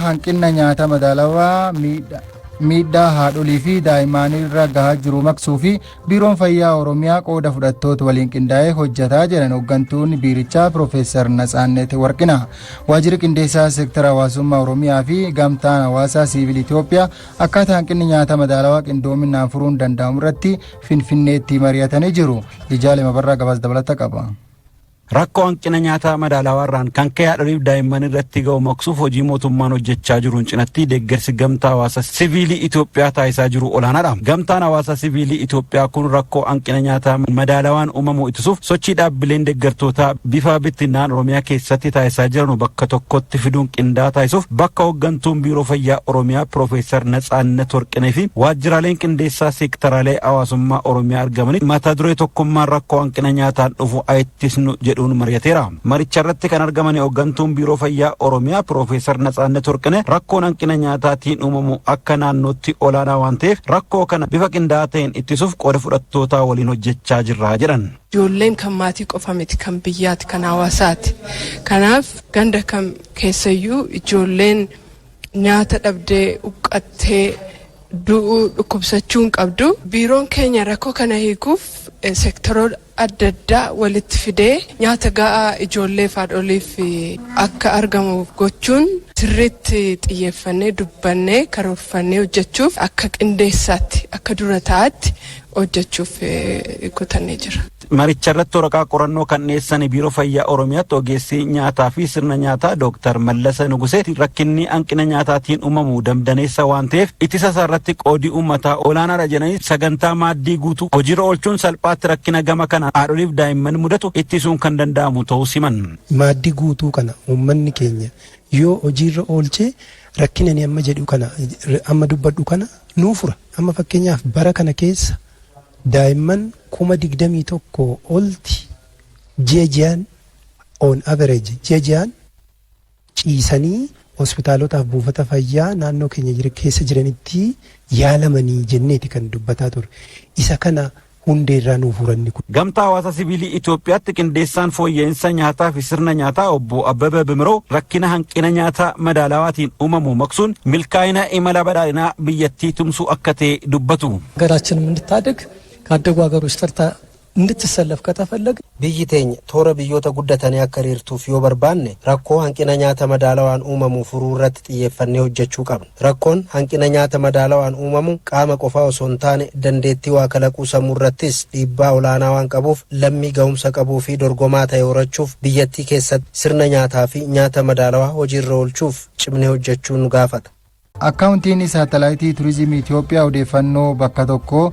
Hanqina nyaata madaalawaa miidhaa haadholii fi daa'imman irra gahaa jiru maqsuu fi Biiroon Fayyaa Oromiyaa qooda fudhattoota waliin qindaa'ee hojjetaa jedhan hooggantuun biirichaa Piroofeesar Natsaannet Warqinaa. Waajjirri qindeessaa seektara hawaasummaa Oromiyaa fi Gamtaan Hawaasaa Siivil Itoophiyaa akkaataa hanqinni nyaata madaalawaa qindoominaan furuun danda'amu irratti Finfinneetti mari'atanii jiru. Ijaalee Mabarraa gabaasa dabalata qaba. Rakkoo hanqina nyaataa madaalawaa irraan kan ka'e haadholiif daa'imman irratti ga'u maqsuuf hojii mootummaan hojjechaa jiruun cinatti deeggarsi Gamtaa Hawaasa Siviilii Itoophiyaa taasisaa jiru olaanaadha. Gamtaan Hawaasa Siviilii Itoophiyaa kun rakkoo hanqina nyaataa madaalawaan uumamu ittisuuf sochii dhaabbileen deeggartootaa bifa bittinnaan Oromiyaa keessatti taasisaa jiranu bakka tokkotti fiduun qindaa'aa taasisuuf bakka hooggantuun Biiroo Fayyaa Oromiyaa Piroofeesar Natsaannat Warqinee fi waajjiraaleen qindeessaa seektaraalee hawaasummaa Oromiyaa argamanii mata duree "Tokkummaan rakkoo hanqina nyaataan dhufu haa ittisnu" jedhuun mari'ateera. Maricha irratti kan argaman hooggantuun Biiroo Fayyaa Oromiyaa Piroofeesar Natsaannat Warqinee rakkoon hanqina nyaataatiin uumamu akka naannootti olaanaa waan ta'eef, rakkoo kana bifa qindaa'aa ta'een ittisuuf qooda fudhattootaa waliin hojjechaa jirra jedhan. Ijoolleen kan maatii qofa miti, kan biyyaati, kan hawaasaati. Kanaaf ganda kam keessayyuu ijoolleen nyaata dhabdee huqqattee du'uu, dhukkubsachuu hin qabdu. Biiroon keenya rakkoo kana hiikuuf sektoroota adda addaa walitti fidee nyaata ga'aa ijoollee fi haadholiif akka argamu gochuun sirriitti xiyyeeffannee, dubbannee, karoorfannee hojjechuuf akka qindeessaatti, akka dura taa'aatti hojjechuuf kutannee jira. Maricha irratti waraqaa qorannoo kan dhiyeessan Biiroo Fayyaa Oromiyaatti ogeessi nyaataa fi sirna nyaataa Dooktar Mallasa Nugusee rakkinni hanqina nyaataatiin uumamu damdaneessa waan ta'eef ittisa isaa irratti qoodii uummataa olaanaadha jedhanii, sagantaa maaddii guutuu hojiirra oolchuun salphaatti rakkina gama kana haadholiif daa'imman mudatu ittisuun kan danda'amu ta'uu siman. Maaddii guutuu kana uummanni keenya yoo hojiirra oolchee, rakkina inni amma jedhu kana, amma dubbadhu kana nuu fura. Amma fakkeenyaaf bara kana keessa daa'imman 21,000 olti ji'a ji'aan, on average ji'a ji'aan ciisanii hospitaalotaaf buufata fayyaa naannoo keenya keessa jiranitti yaalamanii jenneeti kan dubbataa ture. Isa kana hundeerraa nuu furanni kun. Gamtaa Hawaasa Siviilii Itoophiyaatti qindeessaan fooyya'insa nyaataa fi sirna nyaataa obbo Abbabee Bimiroo rakkina hanqina nyaataa madaalawaatiin uumamu maqsuun milkaa'ina imala badhaadhinaa biyyattii tumsuu akka ta'e dubbatu. ሀገራችንም እንድታድግ፣ ካደጉ ሀገሮች ተርታ እንድትሰለፍ ከተፈለገ Biyyi teenya toora biyyoota guddatanii akka hiriirtuuf yoo barbaanne, rakkoo hanqina nyaata madaalawaan uumamu furuu irratti xiyyeeffannee hojjechuu qabna. Rakkoon hanqina nyaata madaalawaan uumamu qaama qofaa osoo hin taane dandeettii waa kalaquu sammuu irrattis dhiibbaa olaanaa waan qabuuf, lammii ga'umsa qabuu fi dorgomaa ta'e horachuuf biyyattii keessatti sirna nyaataa fi nyaata madaalawaa hojiirra oolchuuf cimnee hojjechuu nu gaafata. Akkaawuntiin saatalaayitii turizimii Itoophiyaa odeeffannoo bakka tokko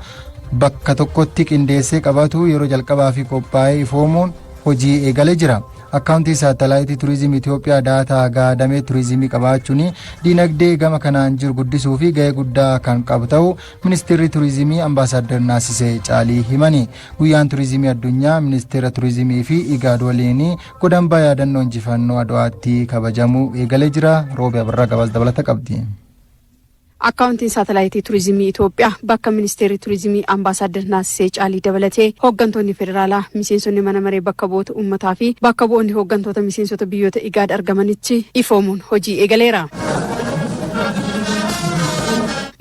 bakka tokkotti qindeessee qabatu yeroo jalqabaa fi qophaa'ee ifoomuun hojii eegalee jira. Akkaawuntii saatalaayitii turizimii Itoophiyaa daataa gaadamee turizimii qabaachuun diinagdee gama kanaan jiru guddisuu fi gahee guddaa kan qabu ta'uu Ministeerri Turizimii Ambaasaadder Naasisee Caalii himani. Guyyaan turizimii addunyaa Ministeera Turizimii fi Igaad waliin godambaa yaadannoo injifannoo Adwaatti kabajamuu eegalee jira. Roobi Abirraa gabaasa dabalata qabdi. Akkaawuntiin saatalaayitii turizimii Itoophiyaa bakka Ministeerri Turizimii Ambaasaadder Naasisee Caalii dabalatee hooggantoonni federaalaa, miseensonni mana maree bakka bu'oota uummataa fi bakka bu'oonni hooggantoota miseensota biyyoota Igaad argamanitti ifoomuun hojii eegaleera.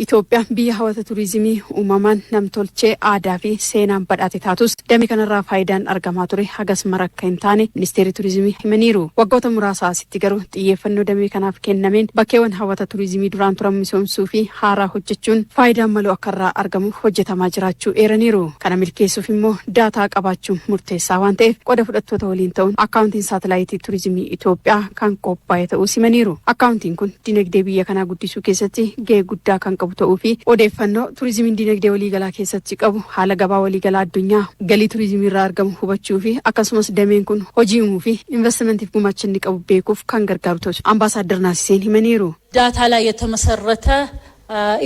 Itoophiyaan biyya hawwata turizimii uumamaan, namtolchee, aadaa fi seenaan badhaate taatus, damee kanarraa faayidaan argamaa ture hagas mara akka hin taane Ministeerri Turizimii himaniiru. Waggoota muraasa asitti garuu xiyyeeffannoo damee kanaaf kennameen bakkeewwan hawwata turizimii duraan turan misoomsuu fi haaraa hojjechuun faayidaan malu akka irraa argamu hojjetamaa jiraachuu eeraniiru. Kana milkeessuuf immoo daataa qabaachuun murteessaa waan ta'eef, qooda fudhattoota waliin ta'uun akkaawuntiin saatalaayitii turizimii Itoophiyaa kan qophaa'e ta'uu simaniiru. Akkaawuntiin kun dinagdee biyya kanaa guddisuu keessatti gahee guddaa kan qabu ta'uu fi odeeffannoo turizimiin dinagdee waliigalaa keessatti qabu, haala gabaa waliigalaa addunyaa, galii turizimii irraa argamu hubachuu fi akkasumas dameen kun hojii uumuu fi investimentiif gumaacha inni qabu beekuuf kan gargaaru ta'us Ambaasaadder Naasiseen himaniiru. ዳታ ላይ የተመሰረተ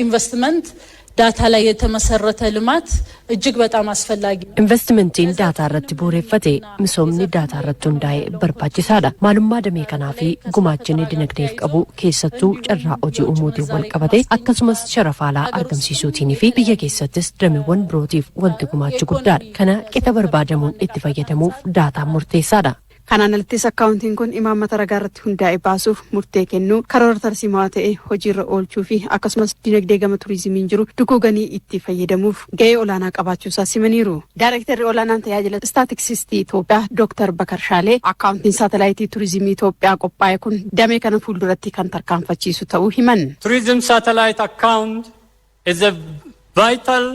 ኢንቨስትመንት፣ ዳታ ላይ የተመሰረተ ልማት እጅግ በጣም አስፈላጊ ነው። Investimentiin daataa irratti bu'uureffate, misoomni daataa irratti hundaa'e barbaachisaadha. Maalummaa damee kanaa fi gumaachinni dinagdeef qabu, keessattuu carraa hojii uumuutiin wal qabate, akkasumas sharafa alaa argamsiisuutiin fi biyya keessattis dameewwan birootiif wanti gumaachu guddaadha. Kana qixa barbaadamuun itti fayyadamuuf daataan murteessaadha. Kanaan alattis akkaawuntiin kun imaammata ragaa irratti hundaa'e baasuuf murtee kennuu, karoora tarsiimaa ta'e hojiirra oolchuu fi akkasumas dinagdee gama turizimiin jiru duguuganii itti fayyadamuuf gahee olaanaa qabaachuu isaa simaniiru. Daayirektarri olaanaan tajaajila istaatistiksii Itoophiyaa Dooktar Bakar Shaalee akkaawuntiin saatalaayitii turizimii Itoophiyaa qophaa'e kun damee kana fuulduratti kan tarkaanfachiisu ta'uu himan. Tourism satellite account is a vital,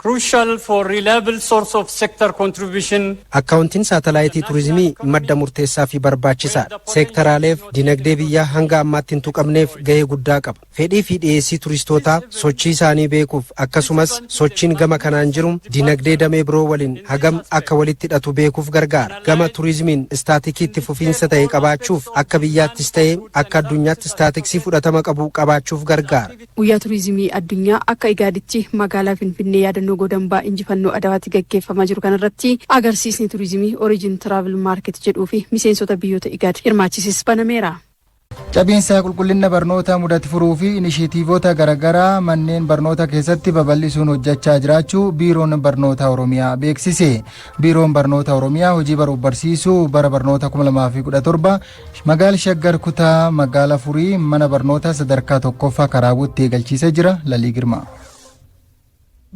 crucial for reliable source of sector contribution. Akkaawuntiin saatalaayitii turizimii madda murteessaa fi barbaachisaadha. Seektaraaleef dinagdee biyyaa hanga ammaatti hin tuqamneef gahee guddaa qaba. Fedhii fi dhiyeessii turistootaa, sochii isaanii beekuuf, akkasumas sochiin gama kanaan jiru dinagdee damee biroo waliin hagam akka walitti hidhatu beekuuf gargaara. Gama turizimiin istaatikiitti fufiinsa ta'e qabaachuuf, akka biyyaattis ta'e akka addunyaatti istaatiksii fudhatama qabu qabaachuuf gargaara. Guyyaa turizimii addunyaa akka Igaaditti magaalaa Finfinnee yaadannoo godambaa injifannoo Adawaatti gaggeeffamaa jiru kanarratti agarsiisni turizimii Origin Travel Market jedhuu fi miseensota biyyoota Igaad hirmaachises banameera. Cabiinsa qulqullina barnoota mudate furuu fi inisheetiivota garaagaraa manneen barnoota keessatti babal'isuun hojjechaa jiraachuu Biiroon Barnoota Oromiyaa beeksise. Biiroon Barnoota Oromiyaa hojii baruuf barsiisuu bara barnoota 2017 magaala Shaggar, kutaa magaala Furii, mana barnoota sadarkaa tokkoffaa Karaabuutti eegalchiisee jira. Lalii Girmaa.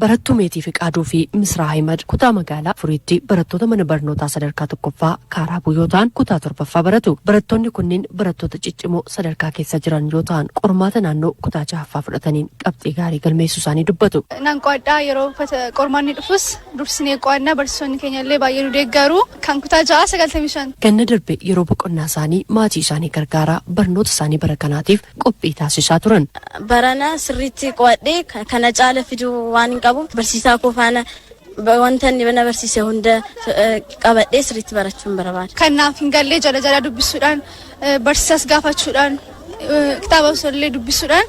Barattuu Meetii Fiqaaduu fi Misraa Ahimad kutaa magaalaa Furiitti barattoota mana barnootaa sadarkaa tokkoffaa Kaaraabuu yoo ta'an, kutaa torbaffaa baratu. Barattoonni kunneen barattoota ciccimoo sadarkaa keessa jiran yoo ta'an, qormaata naannoo kutaa jahaffaa fudhataniin qabxii gaarii galmeessuu isaanii dubbatu. Nan qo'adhaa. Yeroo qormaanni dhufus dursinee qo'annaa. Barsiisonni keenya illee baay'ee nu deeggaru. Kan kutaa ja'a 95. Ganna darbe yeroo boqonnaa isaanii maatii isaanii gargaaraa barnoota isaanii bara kanaatiif qophii taasisaa turan. Barana sirriitti qo'adhee kana caala fiduu waan hin qabuuf, barsiisaa koo faana wanta inni na barsiise hunda qabadhee sirriitti barachuun barbaada. Kan naaf hin gallee jala jala dubbisuudhaan, barsiisaas gaafachuudhaan, kitaaba illee dubbisuudhaan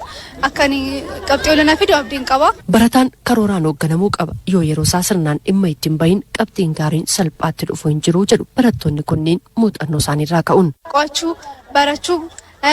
akka inni qabxii olaanaa fidu abdiin qaba. Barataan karooraan hoogganamuu qaba. Yoo yeroo isaa sirnaan dhimma ittiin bahin, qabxiin gaariin salphaatti dhufu hin jiru jedhu barattoonni kunneen muuxannoo isaaniirraa ka'uun. Qo'achuu, barachuu,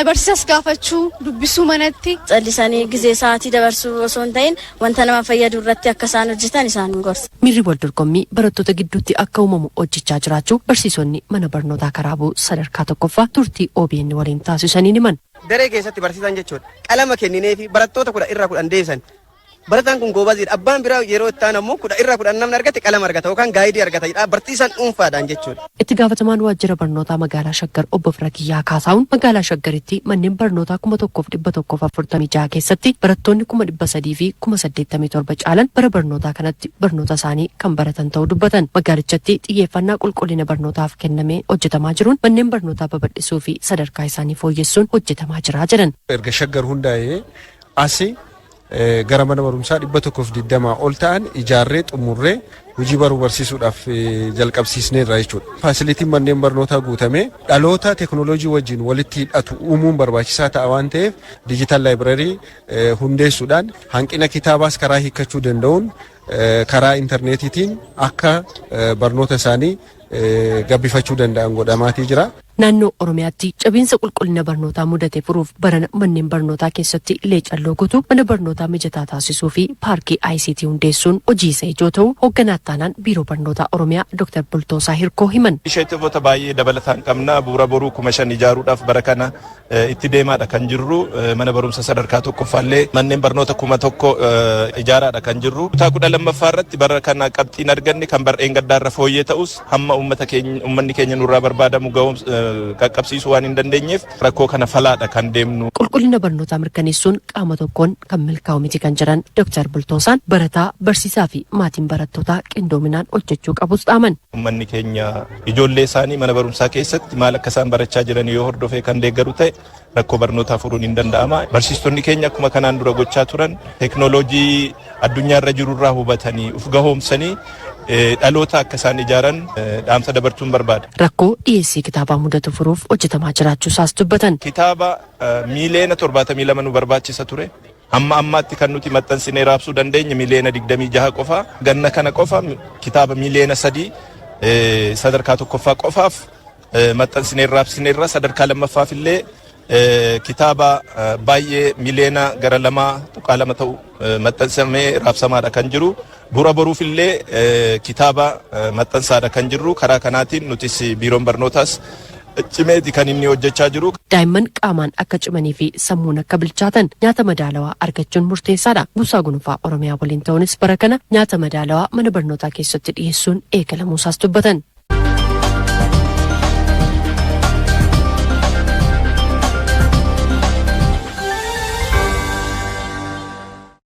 barsiisas gaafachuu, dubbisuu manatti. Callisanii gizee sa'aatii dabarsuu osoo hin ta'in, wanta nama fayyadu irratti akka isaan hojjetan isaan gorsa. Miirri wal dorgommii barattoota gidduutti akka uumamu hojjechaa jiraachuu barsiisonni mana barnootaa Karaabuu sadarkaa tokkoffaa turtii OBN waliin taasisanii himan. Daree keessatti barsiisan jechuudha. Qalama kenninee fi barattoota 10 irraa 10 deebisan. Barataan kun goobaziidha. Abbaan biraa yeroo itti aanu ammoo 10 irraa 10 namni argate qalama argata yookaan gaayidii argata jedha. Barsiisan dhuunfaadhaan jechuudha. Itti gaafatamaan waajjira barnootaa magaalaa Shaggar Obbo Firakiyyaa Kaasaawun magaalaa Shaggaritti manneen barnootaa 1146 keessatti barattoonni 387,000 caalan bara barnootaa kanatti barnoota isaanii kan baratan ta'uu dubbatan. Magaalichatti xiyyeeffannaa qulqullina barnootaaf kennamee hojjetamaa jiruun manneen barnootaa babal'isuu fi sadarkaa isaanii fooyyessuun hojjetamaa jira jedhan. Erga Shaggar hundaa'ee asii gara mana barumsaa 120 ol ta'an ijaarree xumurree hojii baruu barsiisuudhaaf jalqabsiisneerra jechuudha. Faasilitiin manneen barnootaa guutamee dhaloota teekinooloojii wajjin walitti hidhatu uumuun barbaachisaa ta'a waan ta'eef, digital library hundeessuudhaan hanqina kitaabaas karaa hiikkachuu danda'uun, karaa intarneetiitiin akka barnoota isaanii gabbifachuu danda'an godhamaatii jira. Naannoo Oromiyaatti cabiinsa qulqullina barnootaa mudate furuuf barana manneen barnootaa keessatti leecalloo guutuu, mana barnootaa mijataa taasisuu fi paarkii ICT hundeessuun hojii isa ijoo ta'uu hoogganaa ittaanaan Biiroo Barnootaa Oromiyaa Dr. Bultoosaa Hirkoo himan. Isheetivoota baay'ee dabalataan qabna. Bu'uura boruu 5000 ijaaruudhaaf bara kana itti deemaadha kan jirru. Mana barumsa sadarkaa tokkoffaallee manneen barnoota 1000 ijaaraadha kan jirru. Kutaa 12ffaa irratti bara kana qabxiin arganne kan bar'een gaddaarra fooyyee ta'us, hamma uummata keenya uummanni keenya nurraa barbaadamu ga'uun qaqqabsiisuu waan hin dandeenyeef, rakkoo kana falaadha kan deemnu. Qulqullina barnootaa mirkaneessuun qaama tokkoon kan milkaa'u miti kan jedhan Dr. Bultoosaan, barataa, barsiisaa fi maatiin barattootaa qindoominaan hojjechuu qabus dhaaman. Uummanni keenya ijoollee isaanii mana barumsaa keessatti maal akka isaan barachaa jiran yoo hordofee kan deeggaru ta'e, rakkoo barnootaa furuun hin danda'ama. Barsiistonni keenya akkuma kanaan dura gochaa turan teeknooloojii addunyaarra jirurraa hubatanii uf gahoomsanii dhaloota akka isaan ijaaran dhaamsa dabarsuun barbaada. Rakkoo dhiyeessii kitaabaa mudatu furuuf hojjetamaa jiraachuusaas dubbatan. Kitaaba miiliyoona 72 nu barbaachisa ture. Hamma ammaatti kan nuti maxxansinee raabsuu dandeenye miiliyoona 26 qofa. Ganna kana qofa kitaaba miiliyoona 3 sadarkaa tokkoffaa qofaaf maxxansinee raabsineerra. Sadarkaa lammaffaaf illee Kitaaba baay'ee miliyoona gara 2.2 ta'u maxxansamee raabsamaadha kan jiru. Bu'uura boruuf illee kitaaba maxxansaadha kan jirru. Karaa kanaatiin nutis biiroon barnootaas cimeeti kan inni hojjechaa jiru. Daa'imman qaamaan akka cimanii fi sammuun akka bilchaatan nyaata madaalawaa argachuun murteessaadha. Buusaa Gonfaa Oromiyaa waliin ta'uunis bara kana nyaata madaalawaa mana barnootaa keessatti dhiyeessuun eegalamuusaas dubbatan.